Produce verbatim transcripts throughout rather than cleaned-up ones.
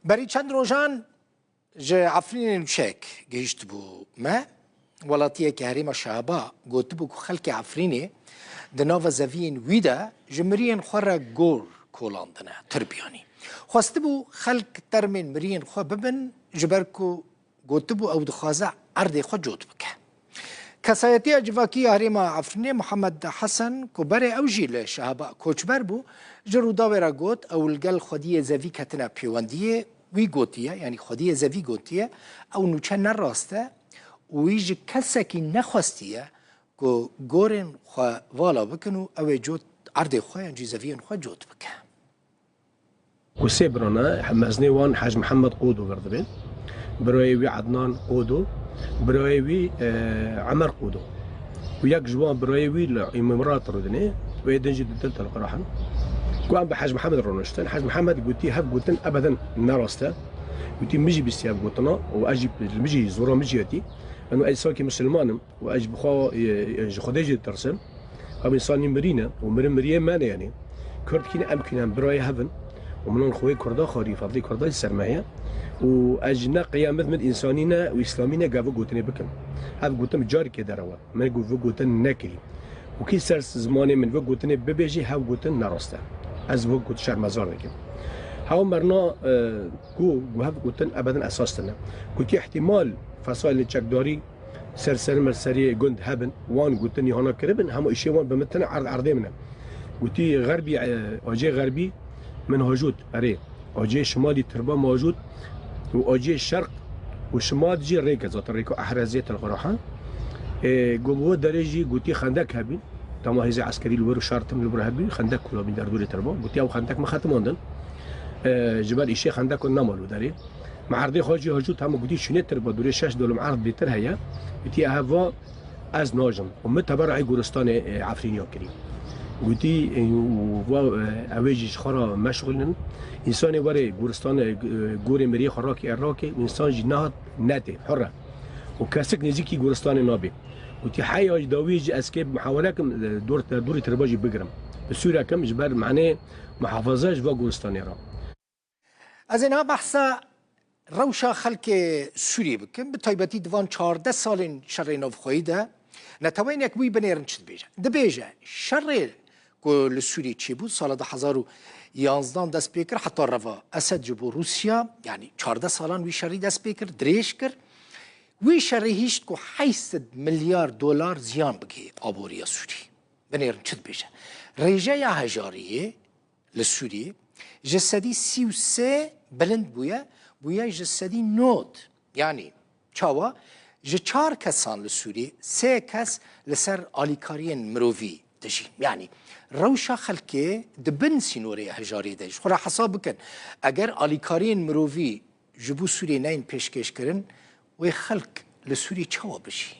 Berî çend rojan ji Efrînê nûçeyek gihîştibû me. Welatiyeke herêma Şehaba gotibû ku xelkê Efrînê di nava zeviyên wî de ji miriyên xwe re gor kolandine, tirbiyanî. Xwestibû xelk termên miriyên xwe bibin, ji ber ku gotibû ew dixwaze erdê xwe cot bike. Kesayetiya civakî ya herêma Efrînê Muhammed Hesen, ku berê ew jî li Şehaba koçber bû, ji Rûdawê re got, ew li gel xwediyê zevî ketine pêwendiyê, wî gotiye, yanî xwediyê zevî gotiye, ew nûçe ne rast e û wî ji kesekî nexwestiye ku gorên xwe vala bikin û ew ê cot erdê xwe yan jî zeviyên xwe cot bike. Ku sê bira ne, mezinê wan Hec Mihemed Qodo vir dibe. Birayê wî Ednan Qodo, birayê wî, e, Emer Qodo. Û yek ji wan birayê wî li Îmîrat rûdinê, û ê din jî di dil telqirahin. Ku em bi Hec Mihemed rûniştin. Hec Mihemed gotî, hev gotin ebeden ne rast e. Gotî, min jî bîstiye ev gotina û ez jî, min jî zora min jî etî. Eno ez sakî misilman im. û ez ji bi xwe, e, e, ji Xwedê jî ditirsim. Ev însanî mirî ne û mirin miriyê me ne, yanî Kurd kî ne, em kî ne, em birayê hev in û minan xweyê Kurda xwarî, fedlê Kurda jî ser me heye û ez ji ne qiyamet min însanî ne û îslamî ne gava gotinê bikim. Ev gotin carikê derewe, min got, vê gotin nekirî. Û kî ser zimanê min vê gotinê bibêjî, hev gotin ne rast e. Ez vê got şermezar dikim. Hew merna, e, ku, ku hev gotin ebeden esas tine. Ku kî ihtimal fesalê çekdarî ser serê me, serê gund hebin, wan gotin îhana kiribin, hema îşê wan bi min tine, erd erdê min e. Gotî Xerbî, e, acê Xerbî min hajot, erê, acê şimalî tirba min hajot û acê şerq û şimal jî rêk e, zaten rêka Ehrezê Telqiraha. E, go bo derê jî gotî xendek hebîn, dema hêzê eskerî li wir û şar tim li vir hebî, xendek kulabîn derdorê tirba. Gotî ew xendek min xetimandin. E, ji ber îşê xendek nemalo derê. Me erdê xwe jî hajot hema gotî şûnê tir ba, dûrê şeş dolum erd bêtir heye. Gotî, "Ehe va ez najim." Û min teberayê goristanê, e, Efrîniya kirî. Gotî, e, û va, e, ew ê jî ji xwe re meşxulînin. Însanê were goristan, e, g-, e, gorê miriyê xwe rakê, e, rakê, û însan jî nehat netê, hur e. Û kesik nêzîkî goristanê nabê. Gotî, "Heya jî dawiyê jî ez kê muhawele kim, e, dor, dûrî tirba jî bigirim. Bi sûre kim ji ber manê muhafaza ji va goristanê re." Ez ê niha behsa rewşa xelkê Sûriyê bikim, bi taybetî di van çardeh salên şerê navxweyî de Neteweyên Yekbûyî binêrin çi dibêje. Dibêje, şerê ku li Sûriyê çêbû, sala du hezar û yanzdan dest pê kir, heta reva Esed ji bo Rûsya, yanî çardeh salan wî şerî dest pê kir, dirêj kir. Wî şerî hişt ku heşt sed milyar dolar ziyan bigihê aboriya Sûriyê. Binêrin çi dibêje. Rêjeya hejariyê li Sûriyê ji sedî sî û sê bilind bûye, bûye ji sedî nod. Yanî çawa? Ji çar kesan li Sûriyê sê kes li ser alîkariyên mirovî dijîn. Yanî rewşa xelkê di bin sînorê hejariyê de. Ji xwe re hesab bikin. Eger alîkariyên mirovî ji bo Sûriyê neyên pêşkêşkirin, wê xelk li Sûriyê çawa bijî?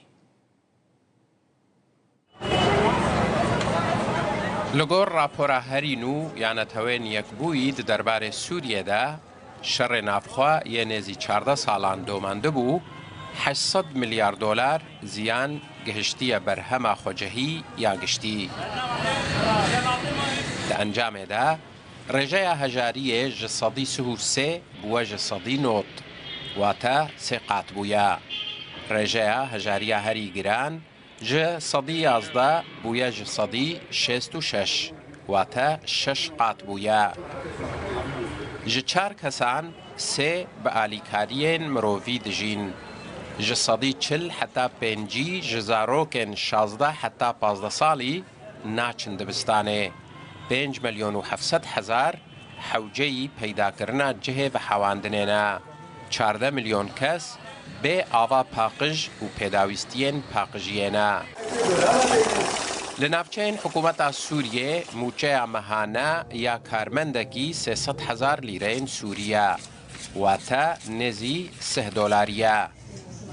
Li gor rapora herî nû ya Neteweyên Yekbûyî di derbarê Sûriyê de, şerê navxwe yê nêzî çardeh salan domandibû, heşt sed milyar dolar ziyan gihiştiye berhema xwecihî ya giştî. Di encamê de, rêjeya hejariyê ji sedî sih û sê bûye ji sedî nod, wate sê qat bûye. Rêjeya hejariya herî giran ji sedî yazdeh bûye ji sedî şêst û şeş, wate şeş qat bûye. Ji çar kesan sê bi alîkariyên mirovî dijîn. Ji sedî çil heta pêncî ji zarokên şazdeh heta pazdeh salî naçin dibistanê. Pênc milyon û heft sed hezar hewceyî peydakirina cihê vehewandinê ne. Çardeh milyon kes bê ava paqij û pêdawîstiyên paqijiyê ne. Li navçeyên hikûmeta Sûriyê mûçeya mehane ya karmendekî sê sed hezar lîreyên Sûrî ye, wate nêzî sih dolarî ye.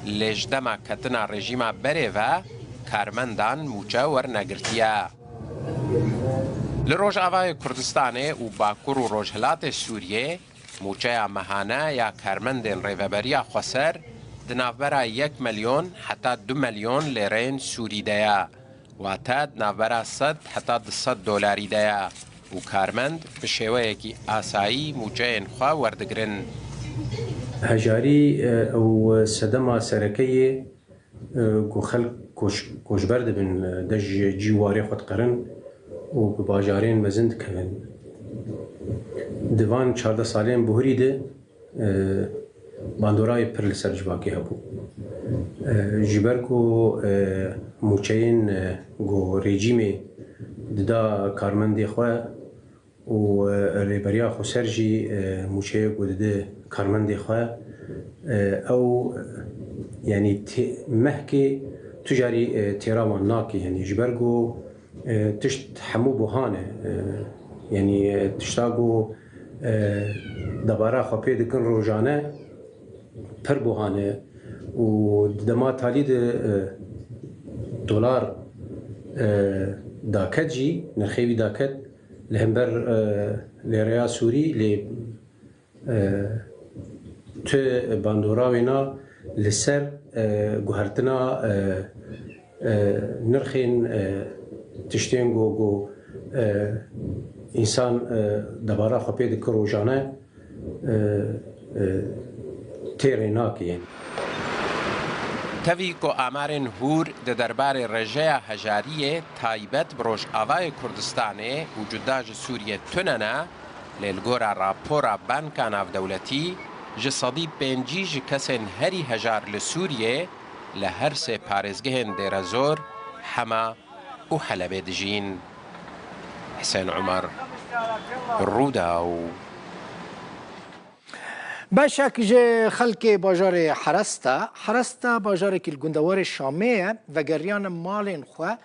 Lê ji dema ketina rejîma berê ve karmendan mûçe wernegirtiye. Li Rojavayê Kurdistanê û Bakur û Rojhilatê Sûriyê, mûçeya mehane ya karmendên Rêveberiya Xweser di navbera yek milyon heta du milyon lêreyên Sûrî de ye, wate di navbera sed heta du sed dolarî de ye û karmend bi şêweyekî asayî mûçeyên xwe werdigirin. Hejarî, e, ew sedema sereke ye, e, ku xelk koç-, koçber dibin, e, dest ji cî û warê xwe diqerin û bi bajarên mezin dikevin. Di van çardeh salên buhirî de, e, bandorayê pir li ser civakê hebû. E, ji ber ku, e, mûçeyên, e, ku rejîmê dida karmendê xwe, û, e, rêberiya xweser jî, e, mûçeyê ku dide karmendê xwe, e, ew, e, yanî tê-, mehkê tu carî, e, têra wan nake, yanî ji ber ku, e, tişt hemû buhan e, e, yanî, e, tişta ku, e, debara xwe pê dikin rojane pir buhan e û di dema talî de, e, dolar, e, daket jî, nirxê wî daket, li hember, e, lêreya Sûrî, lê, e, tu bandora wêna li ser, e, guhertina, e, e, nirxên, e, tiştên ku, ku, e, însan, e, debara xwe pê dike rojane, e, e, têrê nake. Tevî ku amarên hûr di derbarê rêjeya hejariyê taybet bi Rojavayê Kurdistanê û cuda ji Sûriyê tune ne, lê li gora rapora Banka Navdewletî ji sedî pêncî ji kesên herî hejar li Sûriyê li her sê parêzgehên Dêrezor, Hema û Helebê dijîn. Hesen Umar, Rûdaw. Beşek ji xelkê bajarê Heresta, Heresta bajarekî li gundewarê Şamê ye, vegeriyane malên xwe,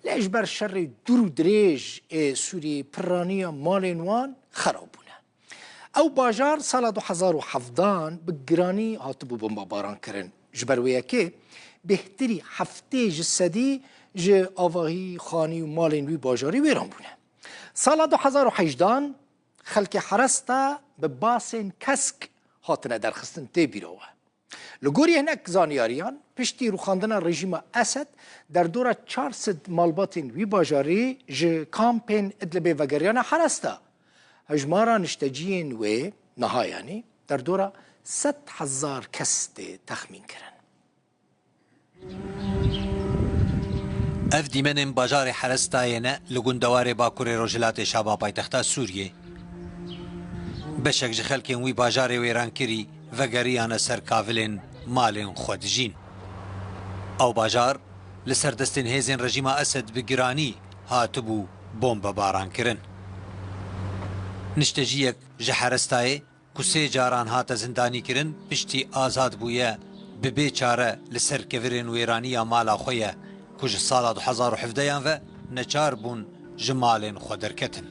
lê ji ber şerê dûr û dirêj ê Sûriyê piraniya malên wan xerab bûne. Ew bajar sala du hezar û hevdehan bi giranî hatibû bombebaran kirin. Ji ber wê yekê bêhtirî heftê ji sedî ji avahî, xanî û malên wî bajarî wêran bûne. Sala du hezar û hejdehan xelkê Heresta bi basên kesk hatine derxistin tê bîra we. Li gorî hinek zanyariyan, piştî rûxandina rejîma Esed, derdora çar sed malbatên wî bajarî ji kampên Idlibê vegeriyane Heresta. Hejmara nişteciyên wê niha, yanî derdora sed hezar kes tê texmîn kirin. Ev dîmenên bajarê Herestayê ne, li gundewarê bakurê rojhilatê Şama paytexta Sûriyê. Beşek ji xelkên wî bajarê wêrankirî vegeriyane ser kavilên malên xwe dijîn. Ew bajar li ser destên hêzên rejîma Esed bi giranî hatibû bombebaran kirin. Nişteciyek ji Herestayê ku sê caran hate zindanî kirin, piştî azad bûye, bi bê çare li ser kevirên wêraniya mala xwe ye ku ji sala du hezar û hevdeyan ve neçar bûn ji malên xwe derketin.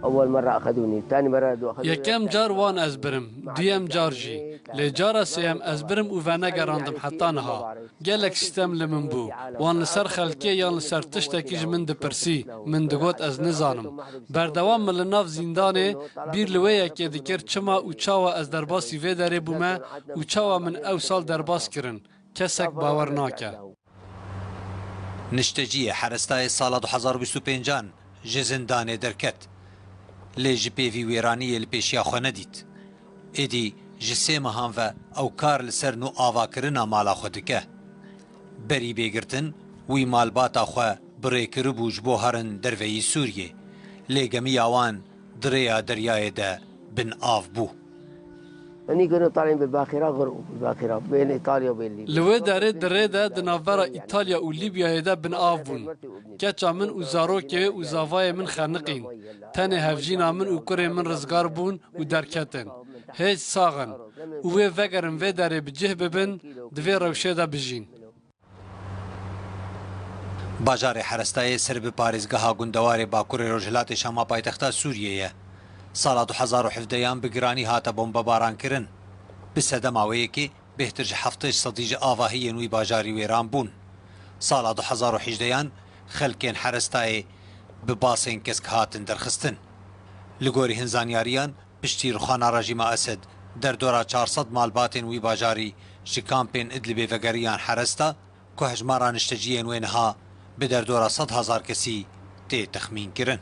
أول مرة أخذوني، ثاني مرة أخذوني. Yekem car wan ez birim, duyem car jî. Lê cara sêyem ez birim û venegerandim heta niha. Gelek sîtem li min bû. Wan li ser xelkê yan li ser tiştekî ji min dipirsî. Min digot ez nizanim. Berdewam min li nav zîndanê bîr li wê yekê dikir çima û çawa ez derbasî vê derê bûme û çawa min ew sal derbas kirin. Kesek bawer nake. Nişteciyê Herestayê sala du hezar û bîst û pêncan ji zindanê derket. Lê ji pêvî wêraniyê li pêşiya xwe nedît. Êdî ji sê mehan ve ew kar li ser nû avakirina mala xwe dike. Berî bê girtin, wî malbata xwe bi rê kiribû ji bo herin derveyî Sûriyê. Lê gemiya wan di rêya deryayê de bin av bû. هني كانوا طالعين بالباخرة، غرقوا بالباخرة بين إيطاليا وبين ليبيا. Li wê derê di rê de di navbera Îtalya û Lîbyayê de bin av bûn. Keça min û zarokê û zavayê min xeniqîn. Tenê hevjîna min û kurê min rizgar bûn û derketin. Hêj sax in û wê vegerin vê derê bi cih bibin, di vê rewşê de bijîn. Bajarê Herestayê ser bi parêzgeha gundewarê bakurê rojhilatê Şama paytexta Sûriyê ye. Sala du hezar û hevdeyan bi giranî hate bombebaran kirin. Bi sedema wê yekê bêhtir ji heftê sedî ji avahiyên wî bajarî wêran bûn. Sala du hezar û hejdeyan xelkên Herestayê bi basên kesk hatin derxistin. Li gorî hin zanyariyan, piştî rixana rejîma Esed, derdora çar sed malbatên wî bajarî ji kampên Idlibê vegeriyan Heresta, ku hejmara nişteciyên wê niha bi derdora sed hezar kesî tê texmîn kirin.